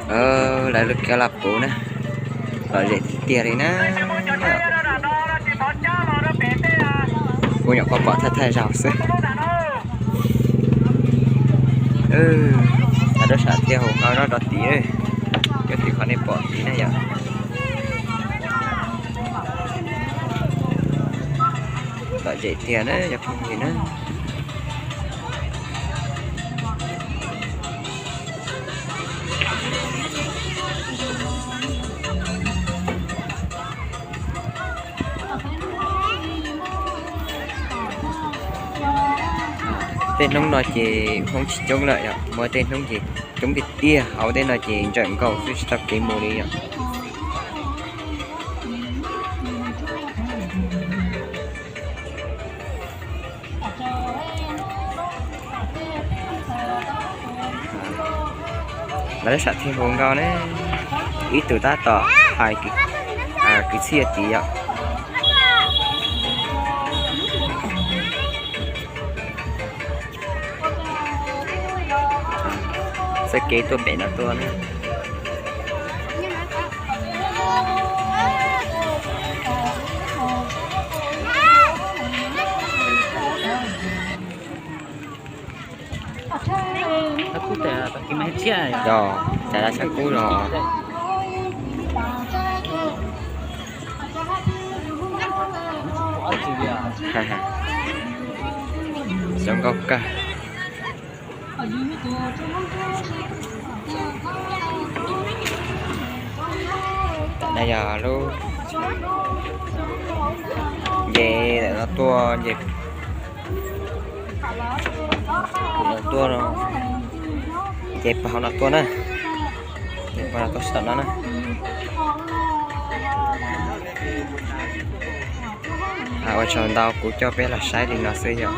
Lawv lub kiab laj puv na, lom zem tiag tiag li na. Kuv nyuam qhuav pom thaij thaij zaug xwb. Lawv lub sam thiaj hu nkauj nyob rau tid, nyob tim qhov nej pom tid na yom. Lom zem tiag na cov phooj ywg na. Tej hnub no ces Hmoob tsis coob lawm yom, muaj tej hnub ces coob tiag tiag, hauv tej no ces ntsawm nkaus xwb tsis tau kev mus li yom. Lawv lub sam thiaj hu nkauj ne, ib tug tab tom hais kwv txhiaj tid yom. Txoj kev tuaj pem no tuaj na. Yog, cas dab tshab kub los. Zoo nkauj kawg. Tam no yog lub nce ntawm no tuaj, nce tuaj, nce pag hauv no tuaj na. Nce pag no tuaj saum no na. Ua tsaug ntau, kuv coj peb los saib li no xwb yom.